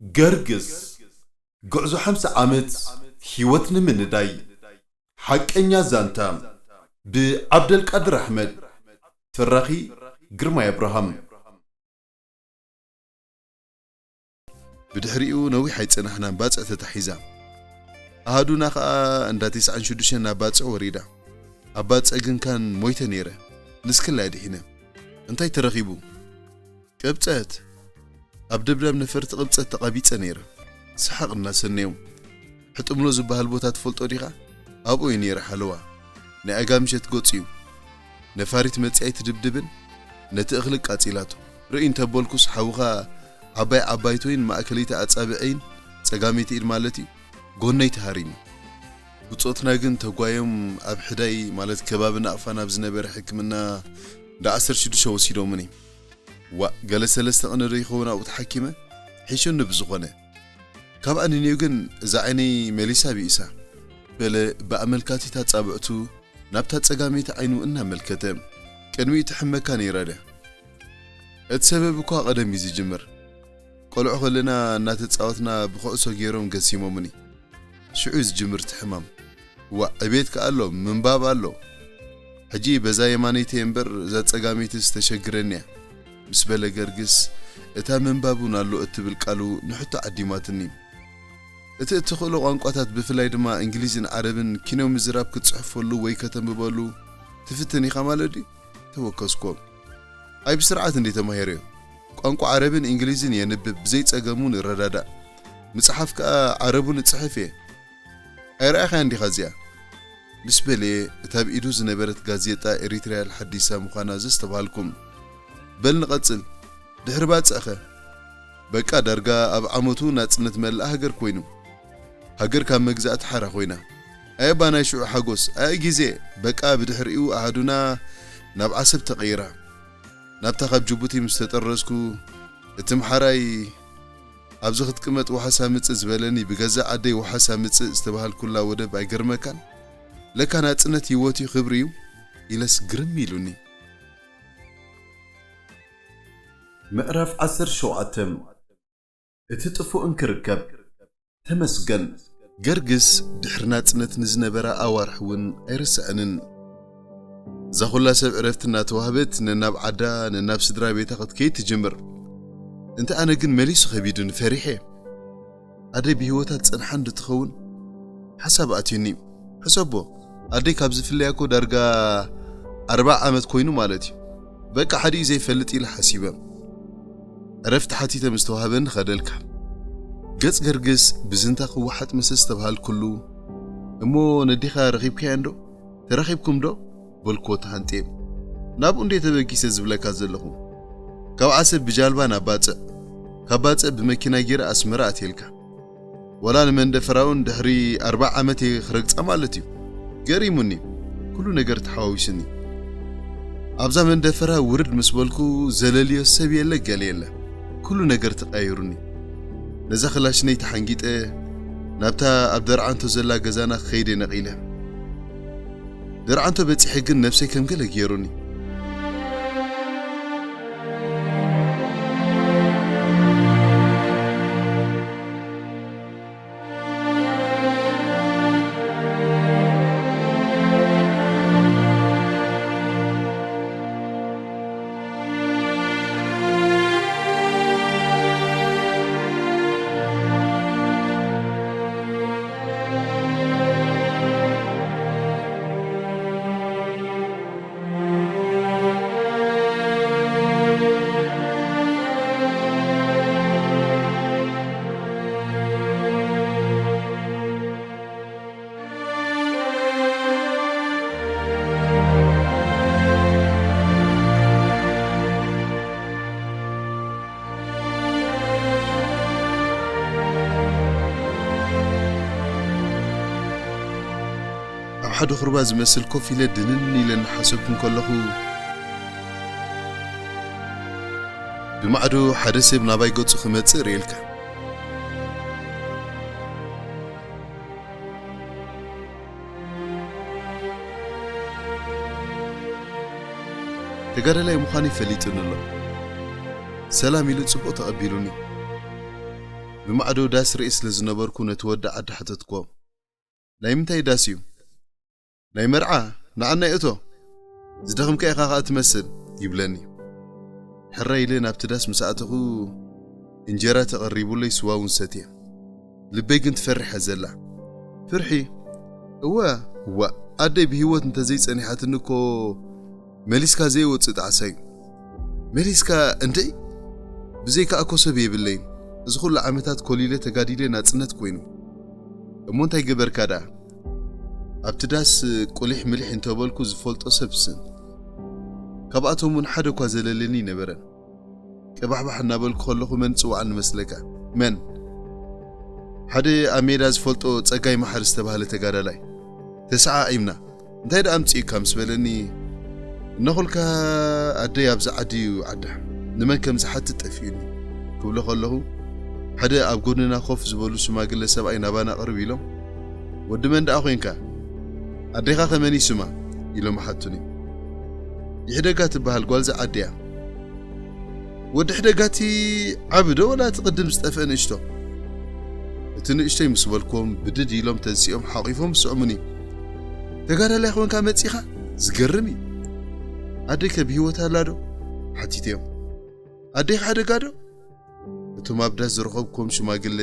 ገርግስ፣ ጉዕዞ ሓምሳ ዓመት ህይወት ንምንዳይ። ሓቀኛ ዛንታ፣ ብዓብደልቃድር ኣሕመድ። ተራኺ፣ ግርማይ ኣብርሃም። ብድሕሪኡ ነዊሕ ኣይጸናሕናን፣ ባጽዕ ተታሒዛ። ኣሃዱና ኸኣ እንዳ ተስዓን ሽዱሽተን ናብ ባጽዕ ወሪዳ። ኣብ ባጽዕ ግን ካን ሞይተ ነይረ። ንስክላ ድሒነ። እንታይ ተረኺቡ? ቅብጸት። ኣብ ደብዳብ ነፈርቲ ቅብጸት ተቐቢጸ ነይረ። ሰሓቕ እናሰነዮም። ሕጥምሎ ዝበሃል ቦታ ትፈልጦ ዲኻ? ኣብኡ እዩ ነይረ ሓለዋ። ናይ ኣጋ ምሸት ገጹ እዩ። ነፋሪት መጺኣ ኣይትድብድብን፣ ነቲ እኽሊ ቃጺላቶ። ርእይ እንተበልኩስ ሓውኻ ዓባይ ዓባይቶይን ማእከለይቲ ኣጻብዐይን፣ ጸጋመይቲ ኢድ ማለት እዩ፣ ጎነይ ተሃሪሙ። ብጾትና ግን ተጓዮም ኣብ ሕዳይ ማለት ከባቢ ናቕፋ ናብ ዝነበረ ሕክምና እንዳ ዓሰርተ ሽዱሽተ ወሲዶምኒ። ዋእ፣ ገለ ሰለስተ ቅነ ዶ ይኸውን ኣብኡ ተሓኪመ? ሒሹኒ ብዝኾነ። ካብ ኣንንዮ ግን እዛ ዓይነይ መሊሳ ቢኢሳ። በለ ብኣመልካቲት ኣጻብዕቱ ናብታ ጸጋመይቲ ዓይኑ እናመልከተ። ቅድሚኡ ትሕመካ ነይራ ድያ? እቲ ሰበብ እኳ ቀደም እዩ ዝጅምር። ቆልዑ ከለና እናተጻወትና ብኩዕሶ ገይሮም ገሲሞምኒ። ሽዑ እዩ ዝጅምር እቲ ሕማም። ዋእ፣ ዕቤት ከኣ ኣሎ፣ ምንባብ ኣሎ። ሕጂ በዛ የማነይቲ እምበር እዛ ጸጋመይትስ ተሸግረኒ እያ፣ ምስ በለ ገርግስ፣ እታ ምንባብ እውን ኣሎ እትብል ቃሉ ንሕቶ ዓዲማትኒ። እቲ እትኽእሎ ቋንቋታት ብፍላይ ድማ እንግሊዝን ዓረብን ኪኖ ምዝራብ ክትጽሕፈሉ ወይ ከተንብበሉ ትፍትን ኢኻ ማለት ድዩ? ተወከስኮ። ኣይ ብስርዓት እንዴ ተማሂረዮ። ቋንቋ ዓረብን እንግሊዝን የንብብ፣ ብዘይ ጸገም እውን እረዳዳእ። ምጽሓፍ ከኣ ዓረቡን እጽሕፍ እየ። ኣይረኣኻያን ዲኻ እዚኣ? ምስ በልየ፣ እታ ኣብ ኢዱ ዝነበረት ጋዜጣ ኤሪትሪያ ሓዲሳ ምዃና ዘስተብሃልኩም። በል ንቐጽል። ድሕሪ ባጽዕኸ? በቃ ዳርጋ ኣብ ዓመቱ ናጽነት መላእ ሃገር ኮይኑ። ሃገር ካብ መግዛእቲ ሓራ ኮይና። ኣየ ባናይ ሽዑ ሓጎስ፣ ኣየ ግዜ! በቃ ብድሕሪኡ ኣሃዱና ናብ ዓሰብ ተቐይራ። ናብታ ካብ ጅቡቲ ምስ ተጠረዝኩ፣ እቲ ምሓራይ፣ "ኣብዚ ክትቅመጥ ዋሕስ ኣምጽእ" ዝበለኒ፣ ብገዛእ ዓደይ ዋሕስ ኣምጽእ ዝተባሃልኩላ ወደብ ኣይገርመካን? ለካ ናጽነት ህይወት'ዩ፣ ክብሪ'ዩ ኢለስ ግርም ኢሉኒ። ምዕራፍ ዓሰርተ ሸውዓተ። እቲ ጥፉእ እንክርከብ። ተመስገን። ገርግስ ድሕሪ ናጽነት ንዝነበራ ኣዋርሕ እውን ኣይርስዐንን። እዛ ኹላ ሰብ ዕረፍቲ እናተዋህበት ነናብ ዓዳ፣ ነናብ ስድራ ቤታ ክትከይድ ትጅምር። እንተ ኣነ ግን መሊሱ ከቢዱኒ ፈሪሐ። ኣደይ ብህይወታ ትጸንሓ እንድትኸውን ሓሳብ ኣትዩኒ። ሕሰቦ፣ ኣደይ ካብ ዝፍለያ እኮ ዳርጋ ኣርባዓ ዓመት ኮይኑ ማለት እዩ። በቃ ሓዲኡ ዘይፈልጥ ኢለ ሓሲበ። ዕረፍቲ ሓቲተ ምስ ተዋህበኒ ከደልካ። ገጽ ገርግስ ብዝንታ ክወሓጥ ምስ ዝተብሃልኩሉ፣ "እሞ ነዴኻ ረኺብካያ እንዶ? ተራኺብኩም ዶ?" በልክዎ ተሃንጥየ። "ናብኡ እንዴ ተበጊሰ ዝብለካ ዘለኹ? ካብ ዓሰብ ብጃልባ ናብ ባጽዕ፣ ካብ ባጽዕ ብመኪና ገይረ ኣስመራ ኣትየልካ። ዋላ ንመንደፈራ እውን ድሕሪ ኣርባዓ ዓመት እየ ክረግጻ ማለት እዩ። ገሪሙኒ፣ ኩሉ ነገር ተሓዋዊሱኒ። ኣብዛ መንደፈራ ውርድ ምስ በልኩ ዘለልዮ ሰብ የለ ገለ የለ። ኩሉ ነገር ተቐያይሩኒ። ነዛ ክላሽነይ ተሓንጊጠ ናብታ ኣብ ደርዓንቶ ዘላ ገዛና ክኸይደ ነቒለ። ደርዓንቶ በጺሐ ግን ነብሰይ ከም ገለ ገይሩኒ። ኣብ ሓደ ኹርባ ዝመስል ኮፍ ኢለ ድንን ኢለ እናሓሰብኩ እንከለኹ፣ ብማዕዶ ሓደ ሰብ ናባይ ገጹ ክመጽእ ርእየልካ። ተጋዳላይ ምዃነይ ፈሊጡኒ ኣሎ። ሰላም ኢሉ ጽቡቕ ተቐቢሉኒ። ብማዕዶ ዳስ ርኢ ስለ ዝነበርኩ ነቲ ወዲ ዓዲ ሓተትክዎ። "ናይ ምንታይ ዳስ እዩ?" "ናይ መርዓ፣ ንዓናይ እቶ። ዝደኽምካ ኢኻ ኸኣ ትመስል" ይብለኒ። ሕራይ ኢለ ናብቲ ዳስ ምስ ኣተኹ፣ እንጀራ ተቐሪቡለይ፣ ስዋ እውን ሰትየ። ልበይ ግን ትፈርሕ እያ ዘላ። ፍርሒ? እወ፣ እዋእ፣ ኣደይ ብህይወት እንተዘይጸኒሓትኒ እኮ መሊስካ ዘይወጽእ ጣዕሳ እዩ። መሊስካ እንድዒ? ብዘይካ እኮ ሰብ የብለይን። እዚ ኩሉ ዓመታት ኮሊለ ተጋዲለ ናጽነት ኮይኑ። እሞ እንታይ ገበርካ ደኣ? ኣብቲ ዳስ ቁሊሕ ምሊሕ እንተበልኩ ዝፈልጦ ሰብ ስን። ካብኣቶም እውን ሓደ እኳ ዘለለኒ ኣይነበረን። ቀባሕባሕ እናበልኩ ከለኹ መን ጽዋዕኒ መስለካ? መን? ሓደ ኣብ ሜዳ ዝፈልጦ ጸጋይ መሓሪ ዝተባህለ ተጋዳላይ። ተሰዓዒምና። "እንታይ ደኣ ኣምጺኡካ?" ምስ በለኒ፣ "እነኹልካ ኣደይ ኣብዚ ዓዲ እዩ ዓዳ። ንመን ከም ዝሓትት ጠፊኡኒ" ክብሎ ከለኹ፣ ሓደ ኣብ ጎንና ኮፍ ዝበሉ ሽማግለ ሰብኣይ ናባና ቅርብ ኢሎም፣ "ወዲ መን ደኣ ኮንካ? ኣዴኻ ከ መን እዩ ስማ?" ኢሎም ሓቱኒ። "ይሕደጋ ትበሃል ጓል ዝዓዲ እያ።" "ወዲ ሕደጋ እቲ ዓቢ ዶ ወላ እቲ ቅድም ዝጠፍአ ንእሽቶ?" እቲ ንእሽቶይ ምስ በልክዎም ብድድ ኢሎም ተንሲኦም ሓቒፎም ዝስዕሙኒ። "ተጋዳላይ ኮንካ መጺኻ? ዝገርም እዩ። ኣደይ ከ ብህይወት ኣላ ዶ?" ሓቲተዮም። "ኣደይ ሕደጋ ዶ?" እቶም ኣብ ዳስ ዝረኸብክዎም ሽማግለ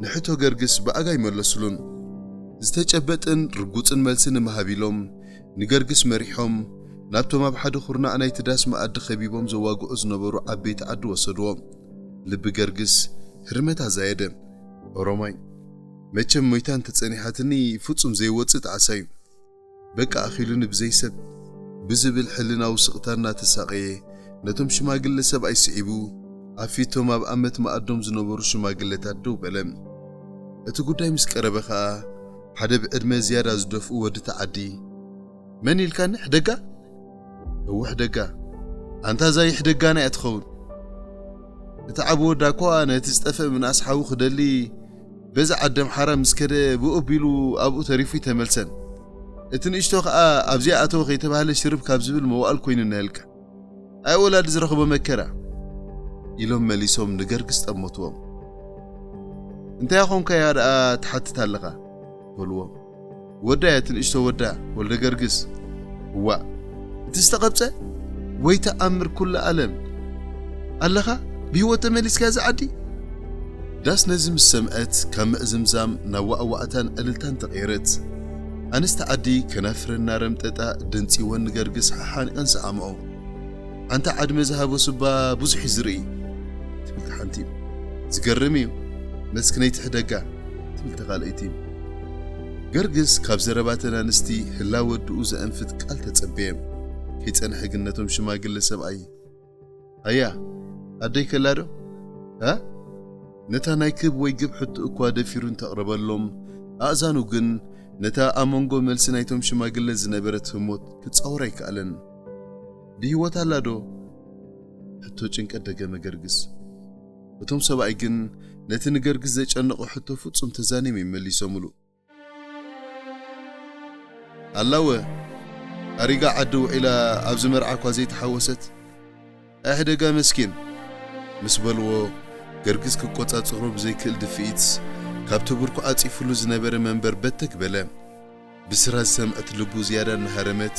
ንሕቶ ገርግስ ብኣጋ ኣይመለሱሉን። ዝተጨበጠን ርጉጽን መልሲ ንምሃብ ኢሎም ንገርግስ መሪሖም ናብቶም ኣብ ሓደ ኩርናዕ ናይቲ ዳስ መኣዲ ከቢቦም ዘዋግዑ ዝነበሩ ዓበይቲ ዓዲ ወሰድዎ። ልቢ ገርግስ ህርመት ኣዛየደ። ኦሮማይ፣ መቸም ሞይታ እንተጸኒሓትኒ ፍጹም ዘይወጽእ ጣዕሳ እዩ። በቃ ኣኺሉኒ ብዘይሰብ ብዝብል ሕልናዊ ስቕታ እናተሳቐየ ነቶም ሽማግለ ሰብኣይ ስዒቡ ኣብ ፊቶም ኣብ ኣመት መኣዶም ዝነበሩ ሽማግለታት ደው በለ። እቲ ጉዳይ ምስ ቀረበ ኸኣ ሓደ ብዕድመ ዝያዳ ዝደፍኡ ወዲ ተዓዲ፣ "መን ኢልካኒ? ሕደጋ?" "እወ ሕደጋ። ኣንታ እዛ ይሕደጋና እያ ትኸውን። እቲ ዓቢ ወዳ እኳ ነቲ ዝጠፍአ ምንኣስ ሓዉ ክደሊ በዚ ዓዲ ኣምሓራ ምስ ከደ ብኡ ኣቢሉ ኣብኡ ተሪፉ ኣይተመልሰን። እቲ ንእሽቶ ኸኣ ኣብዚኣ ኣተወ ከይተባህለ ሽርብ ካብ ዝብል መዋእል ኮይኑ እናሃልካ። ኣይ ወላዲ ዝረኽቦ መከራ" ኢሎም መሊሶም ንገርግስ ጠመትዎም። "እንታይ ኾንካያ ደኣ ትሓትት ኣለኻ?" በልዎም። "ወዳ እያ፣ እቲ ንእሽቶ ወዳ፣ ወልደ ገርግስ። እዋእ፣ እቲ ዝተቐብጸ? ወይ ተኣምር ኩሉ ኣለም! ኣለኻ? ብህይወት ተመሊስካ እዚ ዓዲ?" ዳስ ነዚ ምስ ሰምዐት፣ ካብ ምዕዝምዛም ናብ ዋዕዋዕታን ዕልልታን ተቐየረት። ኣንስቲ ዓዲ ከናፍረን እናረምጠጣ ደንጺወን ንገርግስ ሓሓኒቐን ሰዓምኦ። "ኣንታ ዓድመ ዝሃቦ ስባ ብዙሕ እዩ ዝርኢ" ትብል ሓንቲ። "ዝገርም እዩ፣ መስክነይቲ ሕደጋ" ትብል ተኻልኣይቲ። ገርግስ ካብ ዘረባተን ኣንስቲ ህላወ ወድኡ ዘእንፍት ቃል ተጸበየ። ከይጸንሐ ግን ነቶም ሽማግለ ሰብኣይ፣ "ኣያ፣ ኣደይ ከላ ዶ? ሃ?" ነታ ናይ ክብ ወይ ግብ ሕቶ እኳ ደፊሩ እንተቕረበሎም፣ ኣእዛኑ ግን ነታ ኣብ መንጎ መልሲ ናይቶም ሽማግለ ዝነበረት ህሞት ክጻወር ኣይከኣለን። "ብህይወት ኣላ ዶ?" ሕቶ ጭንቀት ደገመ ገርግስ። እቶም ሰብኣይ ግን ነቲ ንገርግስ ዘጨነቖ ሕቶ ፍጹም ተዛኒዮም ይመሊሶምሉ። "ኣላወ፣ ኣሪጋ ዓዲ ውዒላ ኣብዚ መርዓ እኳ ዘይተሓወሰት? ኣይ ሕደጋ መስኪን!" ምስ በልዎ፣ ገርግስ ክቆጻጸሮ ብዘይክእል ድፍኢት፣ ካብቲ ብርኩ ዓጺፉሉ ዝነበረ መንበር በተግ በለ። ብስራ ዝሰምዐት ልቡ ዝያዳ እናሃረመት፣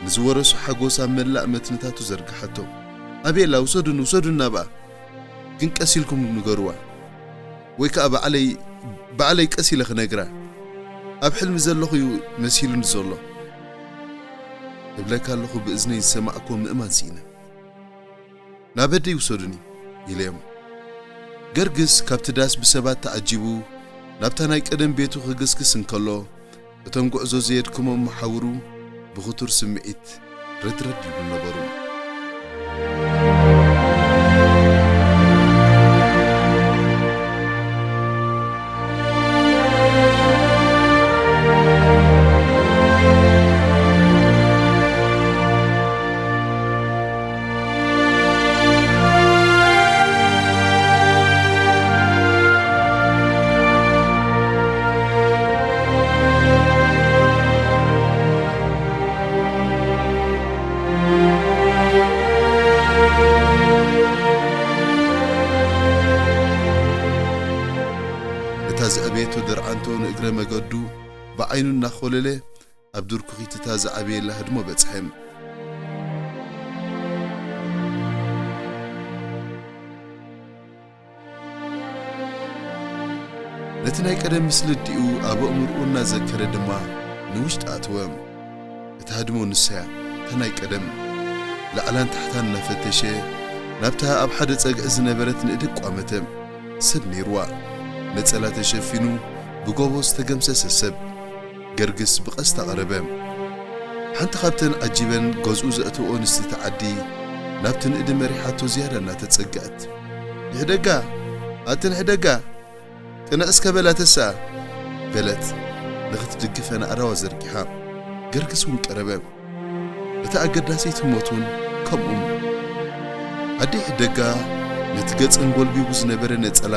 ንዝወረሶ ሓጎስ ኣብ መላእ መትንታቱ ዘርግሓቶ። "ኣቤላ፣ ውሰዱኒ፣ ውሰዱኒ ናብኣ። ግን ቀስ ኢልኩም ንገርዋ። ወይ ከኣ ባዕለይ፣ ባዕለይ ቀስ ኢለ ክነግራ። ኣብ ሕልሚ ዘለኹ እዩ መሲሉኒ ዘሎ። እብለካ ኣለኹ፣ ብእዝነይ ዝሰማዕክዎ ምእማን ስኢነ። ናብ ኣደይ ውሰዱኒ" ኢለዮም። ገርግስ ካብቲ ዳስ ብሰባት ተዓጂቡ ናብታ ናይ ቀደም ቤቱ ክግስግስ እንከሎ፣ እቶም ጉዕዞ ዘየድክሞም መሓውሩ ብኽቱር ስምዒት ረድረድ ይብሉ ነበሩ። ኣቶ ደርዓንቶ ንእግረ መገዱ ብዓይኑ እናኾለለ ኣብ ድርኩኺትታ ዝዓበየላ ህድሞ በጽሐ። ነቲ ናይ ቀደም ምስሊ ኣዲኡ ኣብ ኣእምሮኡ እናዘከረ ድማ ንውሽጢ ኣተወ። እታ ህድሞ ንሳያ፣ እታ ናይ ቀደም። ላዕላን ታሕታን እናፈተሸ፣ ናብታ ኣብ ሓደ ጸግዒ ዝነበረት ንእዲ ቋመተ። ሰብ ነይርዋ። ነጸላ ተሸፊኑ፣ ብጎቦ ዝተገምሰሰ ሰብ። ገርግስ ብቐስታ ቀረበ። ሓንቲ ካብተን ዓጂበን ገዝኡ ዘእተወኦ ኣንስትይቲ ዓዲ፣ ናብቲ ንእዲ መሪሓቶ ዝያዳ እናተጸግዐት። "ንሕደጋ! ኣቲ ንሕደጋ!" "ቅንዕ እስከ በላ ተስኣ!" በለት፣ ንኽትድግፈን ኣእዳዋ ዘርጊሓ። ገርግስ እውን ቀረበ። እታ ኣገዳሲት ህሞት እውን ከምኡ። ኣደይ ሕደጋ ነቲ ገጸን ጎልቢቡ ዝነበረ ነጸላ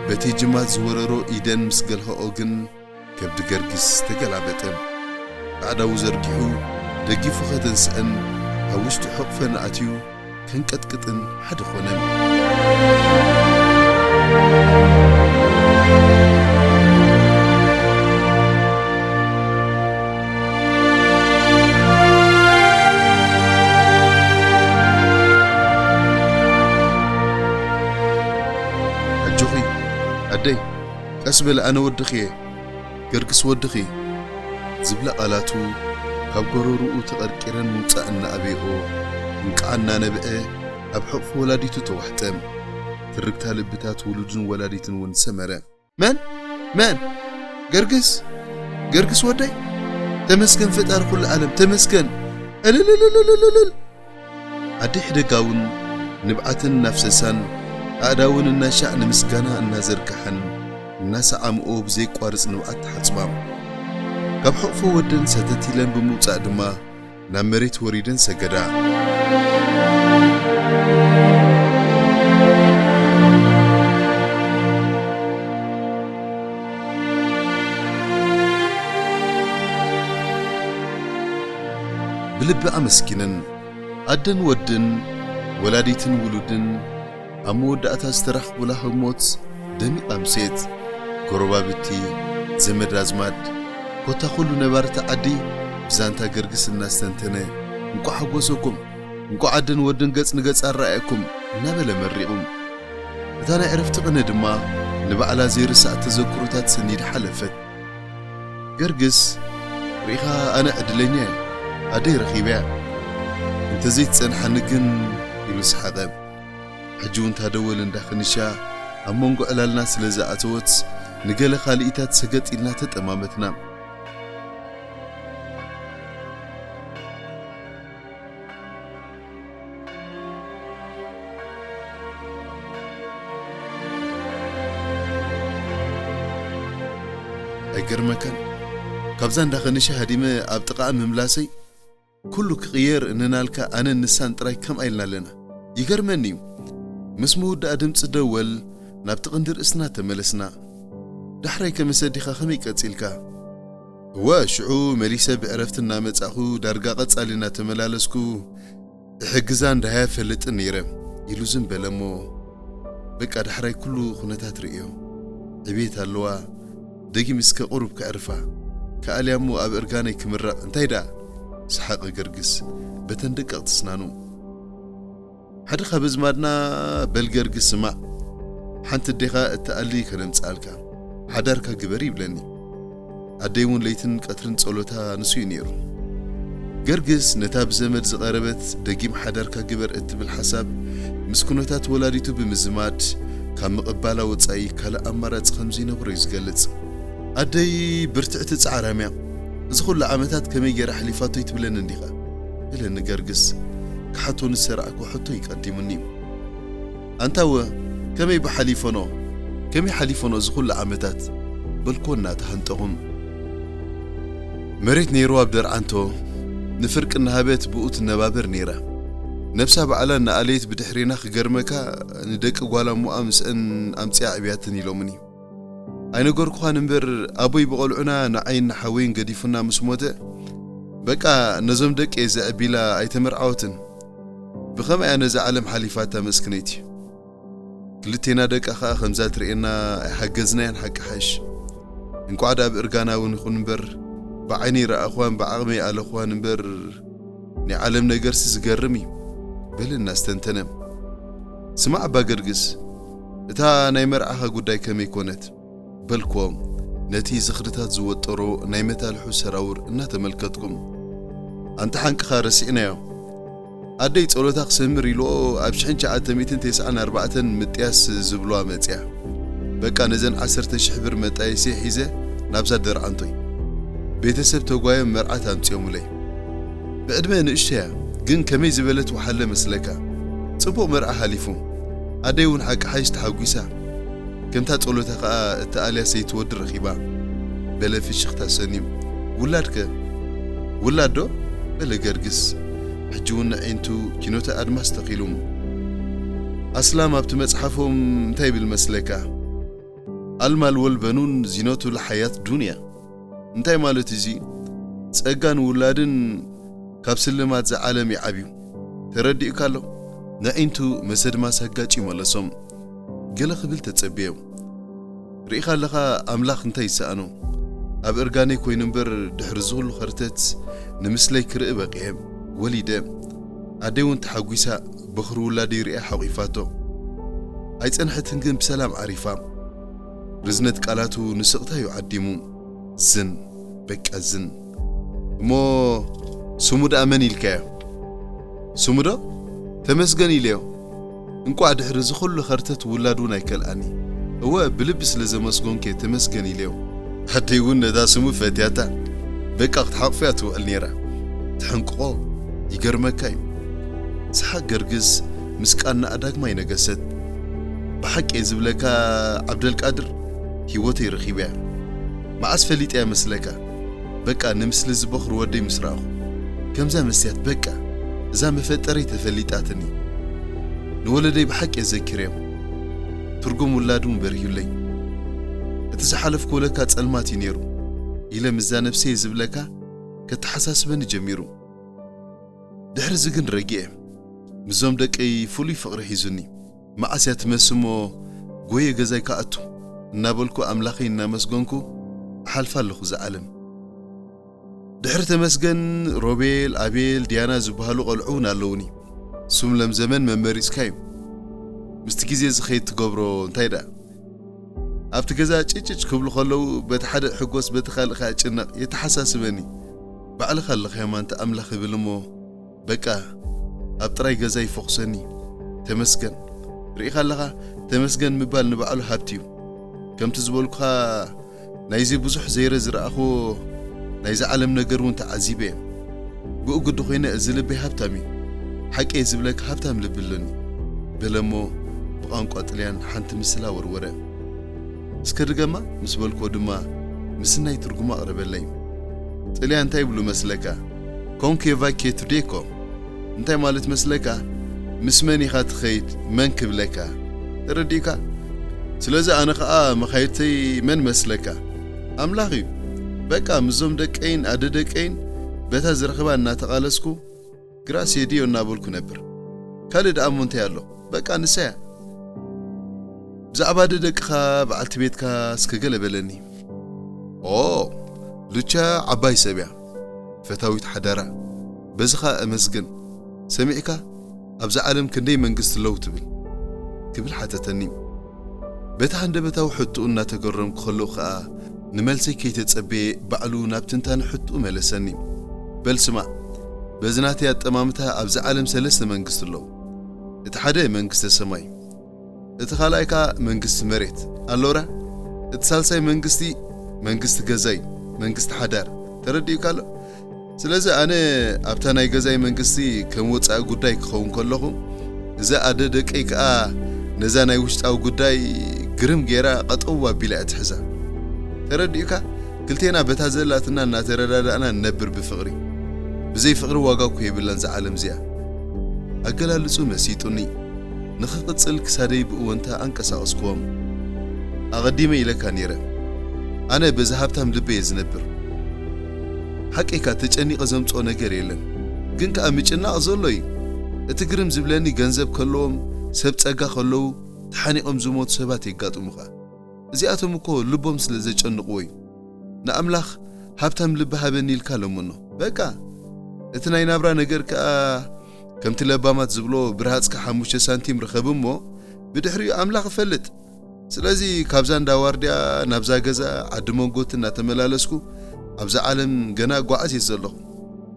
በቲ ጅማት ዝወረሮ ኢደን ምስ ገልኸኦ ግን ከብዲ ገርግስ ተገላበጠ። ኣእዳዉ ዘርጊሑ ደጊፉ ከተንስአን ኣብ ውሽጢ ሕቑፈን ኣትዩ ከንቀጥቅጥን ሓደ ኾነ። "ኣጆኺ ኣደይ፣ ቀስ በሊ፣ ኣነ ወድኺ እየ፣ ገርግስ ወድኺ" ዝብላ ቃላቱ ካብ ጎረርኡ ተቐርቂረን ምውጻእ እናኣበይኦ፣ እንቃዕ እናነብዐ ኣብ ሕቕፊ ወላዲቱ ተዋሕጠ። ትርግታ ልብታት ውሉድን ወላዲትን እውን ሰመረ። "መን? መን? ገርግስ? ገርግስ ወደይ? ተመስገን ፈጣሪ ኩሉ ዓለም፣ ተመስገን!" እልልልልልልልል! ኣደይ ሕደጋ እውን ንብዓተን እናፍሰሳን ኣእዳወን እናሻዕ ንምስጋና እናዘርግሓን እናሰዓምኦ ብዘይቋርጽ ንብዓት ተሓጽባ። ካብ ሕቕፎ ወደን ሰተት ኢለን ብምውጻእ ድማ ናብ መሬት ወሪደን ሰገዳ። ብልቢ ኣመስጊነን። ኣደን ወድን፣ ወላዲትን ውሉድን ኣብ መወዳእታ ዝተራኽቡላ ህሞት ደሚቓ ኣምስየት። ጎረባብቲ፣ ዘመድ ኣዝማድ፣ ኮታ ኩሉ ነባርቲ ዓዲ ብዛንታ ገርግስ እናስተንተነ፣ "እንቋዕ ሓጎሰኩም፣ እንቋዕ ኣደን ወድን ገጽ ንገጽ ኣረኣየኩም" እናበለ መሪቑ። እታ ናይ ዕረፍቲ ቅነ ድማ ንባዕላ ዘይርሳዕ ተዘክሮታት ሰኒዳ ሓለፈት። ገርግስ፣ "ርኢኻ ኣነ ዕድለኛ እየ፣ ኣደይ ረኺበያ። እንተዘይትጸንሓኒ ግን" ኢሉ ሰሓቐ። ሕጂ እውን እታ ደወል እንዳ ኸንሻ ኣብ መንጎ ዕላልና ስለ ዝኣተወት፣ ንገለ ካልኢታት ሰገጥ ኢልና ተጠማመትና። ኣይገርመካን? ካብዛ እንዳ ኸንሻ ሃዲመ ኣብ ጥቓኣ ምምላሰይ፣ ኩሉ ክቕየር እንናልካ ኣነን ንሳን ጥራይ ከምኣ ኢልና ኣለና። ይገርመኒ እዩ። ምስ ምውዳእ ድምጺ ደወል ናብቲ ቅንዲ ርእስና ተመለስና። "ዳሕራይ ከመሰዲኻ ከመይ ቀጺልካ?" "እወ፣ ሽዑ መሊሰ ብዕረፍቲ እናመጻእኩ ዳርጋ ቀጻሊ እናተመላለስኩ እሕግዛ እንዳሃያ ፈልጥን ነይረ" ኢሉ ዝም በለ እሞ፣ "በቃ ዳሕራይ ኩሉ ኩነታት ርእዮ። ዕቤት ኣለዋ፣ ደጊም እስከ ቁሩብ ከዕርፋ። ከኣልያ እሞ ኣብ እርጋነይ ክምረቕ፣ እንታይ ደኣ?" ሰሓቐ ገርግስ በተን ደቀቕቲ ስናኑ። ሓደ ካብ ኣዝማድና፣ "በል ገርግስ ስማዕ፣ ሓንቲ ኣዴኻ እትኣሊ ከነምጽኣልካ፣ ሓዳርካ ግበር" ይብለኒ። ኣደይ እውን ለይትን ቀትርን ጸሎታ ንሱ እዩ ነይሩ። ገርግስ ነታ ብዘመድ ዝቐረበት ደጊም ሓዳርካ ግበር እትብል ሓሳብ ምስ ኩነታት ወላዲቱ ብምዝማድ ካብ ምቕባላ ወጻኢ ካልእ ኣማራጺ ከም ዘይነበሮ እዩ ዝገልጽ። ኣደይ ብርትዕቲ ጻዕራም እያ። እዚ ኩሉ ዓመታት ከመይ ገይራ ኣሕሊፋቶ ኣይትብለንን ዲኻ? በለኒ ገርግስ ክሓቶ ንዝሰራዕኩ ሕቶ እዩ ቀዲሙኒ። ኣንታወ፣ ከመይ ብሓሊፎኖ? ከመይ ሓሊፎኖ እዚ ኩሉ ዓመታት? በልኮ እናተሃንጠኹ። መሬት ነይርዋ ኣብ ደርዓንቶ፣ ንፍርቂ እናሃበት ብኡ ትነባበር ነይራ። ነብሳ ባዕላ እናኣለየት ብድሕሬና ክገርመካ ንደቂ ጓል ኣሞኣ ምስአን ኣምጺኣ ኣዕብያተን ኢሎምኒ። ኣይነገርኩኻን እምበር ኣቦይ ብቖልዑና ንዓይን ንሓወይን ገዲፉና ምስ ሞተ፣ በቃ ነዞም ደቂ እየ ዘዕቢ ኢላ ኣይተመርዓወትን። ብኸመይ እያ ነዛ ዓለም ሓሊፋታ መስክነይቲ? ክልቴና ደቃ ኸኣ ከምዛ ትርእየና ኣይሓገዝናያን ሓቂ ሓይሽ። እንቋዕ ደኣ ብእርጋና እውን ይኹን እምበር፣ ብዓይነይ ረኣኹዋን ብዓቕመይ ኣለኹዋን እምበር፣ ናይ ዓለም ነገርሲ ዝገርም እዩ፣ በለ እናስተንተነ። ስማዕ ኣባ ገርግስ፣ እታ ናይ መርዓኻ ጉዳይ ከመይ ኮነት? በልክዎ፣ ነቲ ዝኽርታት ዝወጠሮ ናይ መታልሑ ሰራውር እናተመልከትኩም። ኣንታ ሓንቅኻ ረሲዕናዮ። ኣደይ ጸሎታ ክሰምር ኢልዎ ኣብ ሽሕን ትሽዓተ ሚእትን ተስዓን ኣርባዕተን ምጥያስ ዝብልዋ መጽያ። በቃ ነዘን ዓሰርተ ሽሕ ብር መጣየሲ ሒዘ ናብዛ ደርዓንቶይ። ቤተሰብ ተጓዮም መርዓት ኣምጺኦምለይ። ብዕድመ ንእሽቶ እያ፣ ግን ከመይ ዝበለት ወሓለ መስለካ። ጽቡቕ መርዓ ሓሊፉ። ኣደይ እውን ሓቂ ሓይሽ ተሓጒሳ። ከምታ ጸሎታ ኸኣ እተኣልያ ሰይቲ ወዲ ረኺባ። በለ ፍሽኽታ ሰንዩ። ውላድከ? ውላድ ዶ? በለ ገርግስ። ሕጂ እውን ንዒንቱ ኪኖተ ኣድማስ ተኺሉ። ኣስላም ኣብቲ መጽሓፎም እንታይ ይብል መስለካ? ኣልማል ወልበኑን ዚነቱ ለሓያት ዱንያ። እንታይ ማለት እዚ? ጸጋን ውላድን ካብ ስልማት ዝዓለም ይዓብዩ። ተረዲእካ ኣሎ? ንዒንቱ መሰድማስ ኣጋጭ ይመለሶም። ገለ ክብል ተጸብየ። ርኢኻ ኣለኻ ኣምላኽ እንታይ ይሰኣኖ? ኣብ እርጋነይ ኮይኑ እምበር ድሕሪ ዝኹሉ ኸርተት ንምስለይ ክርኢ በቒዐ። ወሊደ። ኣደይ እውን ተሓጒሳ በኽሪ ውላደይ ርእያ ሓቒፋቶ። ኣይጸንሐትን ግን ብሰላም ዓሪፋ። ርዝነት ቃላቱ ንስቕታ እዩ ዓዲሙ። ዝን፣ በቃ ዝን። እሞ ስሙ ደኣ መን ኢልካዮ? ስሙ ዶ? ተመስገን ኢለዮ። እንቋዕ ድሕሪ እዚ ኹሉ ኸርተት ውላድ እውን ኣይከልኣኒ። እወ፣ ብልቢ ስለ ዘመስገንኩ እየ ተመስገን ኢለዮ። ኣደይ እውን ነታ ስሙ ፈትያታ። በቃ ክትሓቑፍያ ትውዕል ነይራ። ትሕንቅቖ። ይገርመካ እዩ። ሰሓቕ ገርግስ ምስ ቃናኣ ዳግማይ ነገሰት። ብሓቂ እየ ዝብለካ ዓብደልቃድር፣ ህይወተይ ረኺበያ። መዓስ ፈሊጠያ መስለካ? በቃ ንምስሊ ዝበኹር ወደይ ምስ ረኣኹ። ከምዛ መስትያት በቃ እዛ መፈጠረይ ተፈሊጣትኒ። ንወለደይ ብሓቂ እየ ዘኪረዮም። ትርጉም ውላድ እውን በሪሁለይ። እቲ ዝሓለፍኩ ለካ ጸልማት እዩ ነይሩ ኢለ ምስዛ ነብሰይ እየ ዝብለካ ከተሓሳስበኒ ጀሚሩ። ድሕሪ እዚ ግን ረጊኤ። ምስዞም ደቀይ ፍሉይ ፍቕሪ ሒዙኒ። መዓስ እያ ትመስ እሞ ጎየ ገዛይ ክኣቱ እናበልኩ ኣምላኸይ እናመስገንኩ እሓልፋ ኣለኹ እዛ ዓለም። ድሕሪ ተመስገን፣ ሮቤል፣ ኣቤል፣ ዲያና ዝበሃሉ ቖልዑ እውን ኣለዉኒ። ስም ለምዘመን መመሪጽካ እዩ። ምስቲ ግዜ ዝኸይድ ትገብሮ እንታይ ደኣ? ኣብቲ ገዛ ጭጭጭ ክብሉ ከለዉ በቲ ሓደ እሕጎስ በቲ ካልእ ከኣ እጭነቕ የተሓሳስበኒ። ባዕልኻ ኣለኻ የማንታ ኣምላኽ እብል እሞ በቃ ኣብ ጥራይ ገዛ ይፈኹሰኒ። ተመስገን። ርኢኻ ኣለኻ፣ ተመስገን ምባል ንባዕሉ ሃብቲ እዩ። ከምቲ ዝበልኩኻ ናይዚ ብዙሕ ዘይረ ዝረኣኽዎ ናይዚ ዓለም ነገር እውን ተዓዚበ እየ። ብኡ ግዲ ኮይነ እዚ ልበይ ሃብታም እዩ። ሓቂ እየ ዝብለካ ሃብታም ልቢ ኣለኒ። በለ እሞ ብቋንቋ ጥልያን ሓንቲ ምስላ ወርወረ። እስከ ድገማ ምስ በልክዎ ድማ ምስናይ ትርጉማ ኣቕረበለይ። ጥልያን እንታይ ይብሉ መስለካ? ኮንኬ ቫኬ ቱዴኮ። እንታይ ማለት መስለካ? ምስ መን ኢኻ ትኸይድ? መን ክብለካ? ተረዲእካ? ስለዚ ኣነ ኸኣ መኻይድተይ መን መስለካ? ኣምላኽ እዩ። በቃ ምስዞም ደቀይን ኣደ ደቀይን በታ ዝረኽባ እናተቓለስኩ ግራስየ ድዮ እናበልኩ ነብር። ካልእ ደኣ እሞ እንታይ ኣሎ? በቃ ንሳ እያ። ብዛዕባ ኣደ ደቅኻ በዓልቲ ቤትካ እስከ ገለ በለኒ። ኦ፣ ሉቻ ዓባይ ሰብ እያ። ፈታዊት ሓዳራ። በዚ ኸኣ እመስግን። ሰሚዕካ? ኣብዛ ዓለም ክንደይ መንግስቲ ኣለዉ ትብል? ክብል ሓተተኒ። በቲ ሃንደበታዊ ሕቶኡ እናተገረምኩ ከለኹ ኸኣ ንመልሰይ ከይተጸበየ ባዕሉ ናብ ትንታነ ሕቶኡ መለሰኒ። በል ስማዕ፣ በዚ ናተይ ኣጠማምታ ኣብዛ ዓለም ሰለስተ መንግስቲ ኣለዉ። እቲ ሓደ መንግስተ ሰማይ፣ እቲ ካልኣይ ከኣ መንግስቲ መሬት ኣሎራ፣ እቲ ሳልሳይ መንግስቲ፣ መንግስቲ ገዛይ፣ መንግስቲ ሓዳር። ተረዲኡካ ኣሎ? ስለዚ ኣነ ኣብታ ናይ ገዛይ መንግስቲ ከም ወጻኢ ጉዳይ ክኸውን ከለኹ፣ እዛ ኣደ ደቀይ ከኣ ነዛ ናይ ውሽጣዊ ጉዳይ ግርም ገይራ ቀጠው ኣቢላ እያ ትሕዛ። ተረዲኡካ? ክልቴና በታ ዘላትና እናተረዳዳእና ንነብር ብፍቕሪ። ብዘይ ፍቕሪ ዋጋ እኮ የብላን እዛ ዓለም እዚኣ። ኣገላልጹ መሲጡኒ። ንኽቕጽል ክሳደይ ብእወንታ ኣንቀሳቐስክዎም። ኣቐዲመ ኢለካ ነይረ። ኣነ በዚ ሃብታም ልበይ እየ ዝነብር። ሓቀይካ ተጨኒቐ ዘምጽኦ ነገር የለን። ግን ከኣ ምጭናቕ ዘሎ እዩ። እቲ ግርም ዝብለኒ ገንዘብ ከለዎም፣ ሰብ ጸጋ ከለዉ፣ ተሓኒቖም ዝሞቱ ሰባት የጋጥሙኻ። እዚኣቶም እኮ ልቦም ስለ ዘጨንቕዎ እዩ። ንኣምላኽ ሃብታም ልቢ ሃበኒ ኢልካ ለምኖ። በቃ፣ እቲ ናይ ናብራ ነገር ከኣ ከምቲ ለባማት ዝብሎ ብርሃጽካ ሓሙሽተ ሳንቲም ርኸብ እሞ ብድሕሪኡ ኣምላኽ እፈልጥ። ስለዚ ካብዛ እንዳ ዋርድያ ናብዛ ገዛ ዓዲ መንጎቲ እናተመላለስኩ ኣብዛ ዓለም ገና እጓዓዝ እየ ዘለኹ።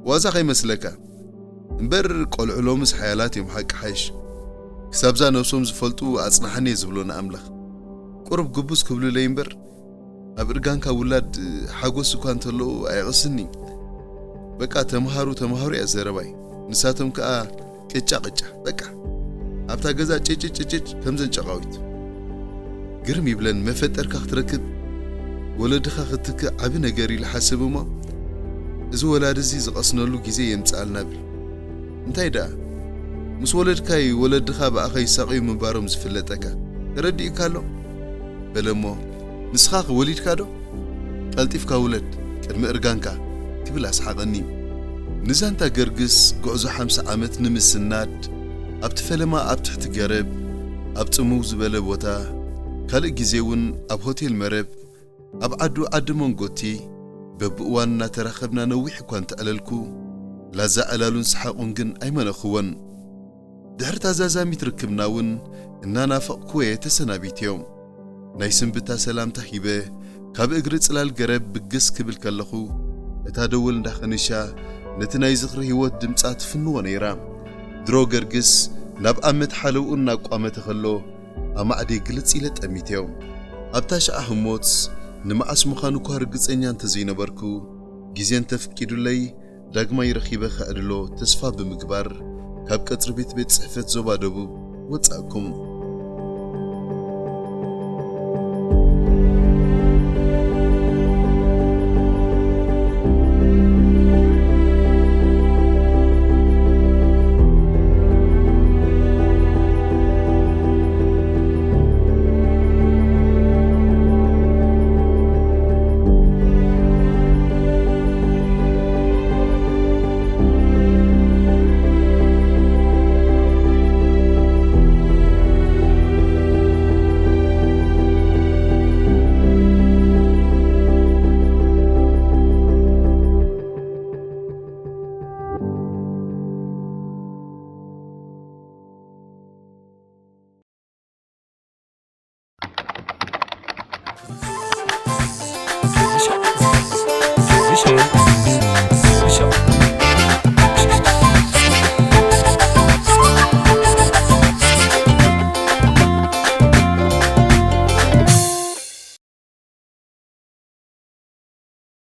ዋዛ ከይመስለካ። እምበር ቆልዑ ሎምስ ሓያላት እዮም ሓቂ ሓይሽ። ክሳብዛ ነብሶም ዝፈልጡ ኣጽናሓኒ እየ ዝብሎ ንኣምላኽ። ቁሩብ ግቡዝ ክብሉለይ እምበር ኣብ እርጋንካ ውላድ ሓጎስ እኳ እንተለዉ ኣየቕስኒ። በቃ ተምሃሩ ተምሃሩ እያ ዘረባይ። ንሳቶም ከኣ ቅጫ ቅጫ በቃ ኣብታ ገዛ ጭጭጭጭጭ ከምዘን ጨቓዊት። ግርም ይብለን መፈጠርካ ክትረክብ ወለድኻ ክትክእ ዓቢ ነገር ኢሉ ሓስብ እሞ እዚ ወላዲ እዚ ዝቐስነሉ ግዜ የምጽኣልና ብል። እንታይ ደኣ ምስ ወለድካይ ወለድኻ ብኣኻ ይሳቐዩ ምንባሮም ዝፍለጠካ ተረዲእካ ኣሎ? በለ እሞ ንስኻ ከ ወሊድካ ዶ? ቀልጢፍካ ውለድ ቅድሚ እርጋንካ ክብል ኣስሓቐኒ። ንዛንታ ገርግስ ጉዕዞ ሓምሳ ዓመት ንምስናድ ኣብቲ ፈለማ ኣብ ትሕቲ ገረብ ኣብ ጽምው ዝበለ ቦታ ካልእ ግዜ እውን ኣብ ሆቴል መረብ ኣብ ዓዱ ዓዲ መንጎቲ በብእዋን እናተራኸብና ነዊሕ እኳ እንተዕለልኩ ላዛ ዕላሉን ሰሓቑን ግን ኣይመነኽዎን። ድሕሪ ታዛዛሚት ርክብና እውን እናናፈቕኩወየ ተሰናቢተዮም። ናይ ስንብታ ሰላምታ ሂበ ካብ እግሪ ጽላል ገረብ ብግስ ክብል ከለኹ እታ ደወል እንዳኸነሻ ነቲ ናይ ዝኽሪ ህይወት ድምጻ ትፍንዎ ነይራ። ድሮ ገርግስ ናብ ኣመት ሓለውኡ እናቋመተ ከሎ ኣማዕድየ ግልጽ ኢለ ጠሚተዮ። ኣብታ ሸዓ ህሞት ንመዓስ ምዃኑ እኳ ርግጸኛ እንተዘይነበርኩ ግዜ እንተፍቂዱለይ ዳግማይ ረኺበ ከዕልሎ ተስፋ ብምግባር ካብ ቀጽሪ ቤት ቤት ጽሕፈት ዞባ ደቡብ ወጻእኩም።